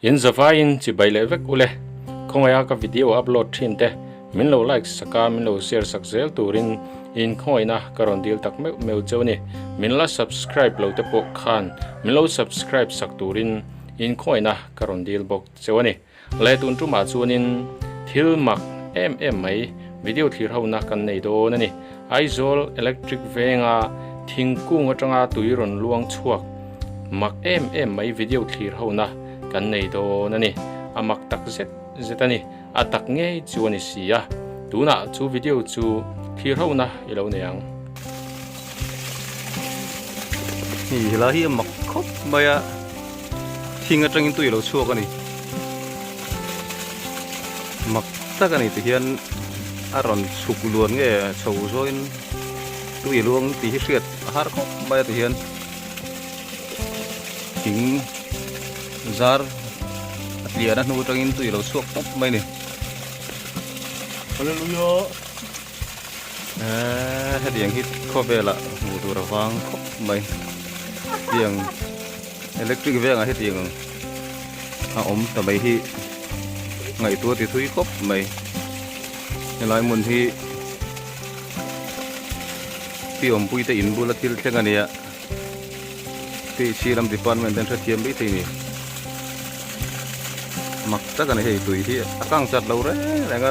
In zavaiin chibai leh vek ule. Khawngaih a ka video upload thin te min lo like sak a, min lo share sak zel turin in khawngaihna ka rawn dil tak meuh meuh cheu a ni. Min la subscribe lo te pawh khan min lo subscribe sak turin in khawngaihna ka rawn dil bawk cheu a ni. Le tun tumah chuanin thil mak em em mai video thlir hona kan nei dawn a ni. Aizawl Electric Venga thingkung atanga tui rawn luang chhuak mak em em mai video thlir hona kan nei dawn a ni. A mak tak zet zet a ni. A tak ngei chu a ni si a. Tunah chu video chu thlir hona i lo nei ang. Hei helai hi a mak khawp mai a. Thing atangin tui a lo chhuak a ni. Mak tak a ni ti hian a rawn chhuk luan nge chho zawin tui a luang tih hi hriat a har khawp mai a ti hian thing zar a tliahna hnu atangin tui a lo chhuak tawp mai a ni. Hallelujah. Eee hetiang hi khawvelah hmuh tur a vang khawp mai tiang electric vengah hetiang a awm ta mai hi ngaihtuah ti thui khawp mai helai hmun hi pi awmpui te in bula thil thleng a nia tih lam department te an hrethiam maithei a ni mak tak a ni hei tui hi a kang chat lo reng reng a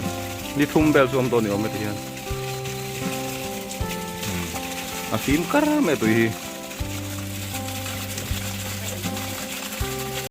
ni thum vel chu awm dawn ni awm e ti hian a fim kar mai a tui hi.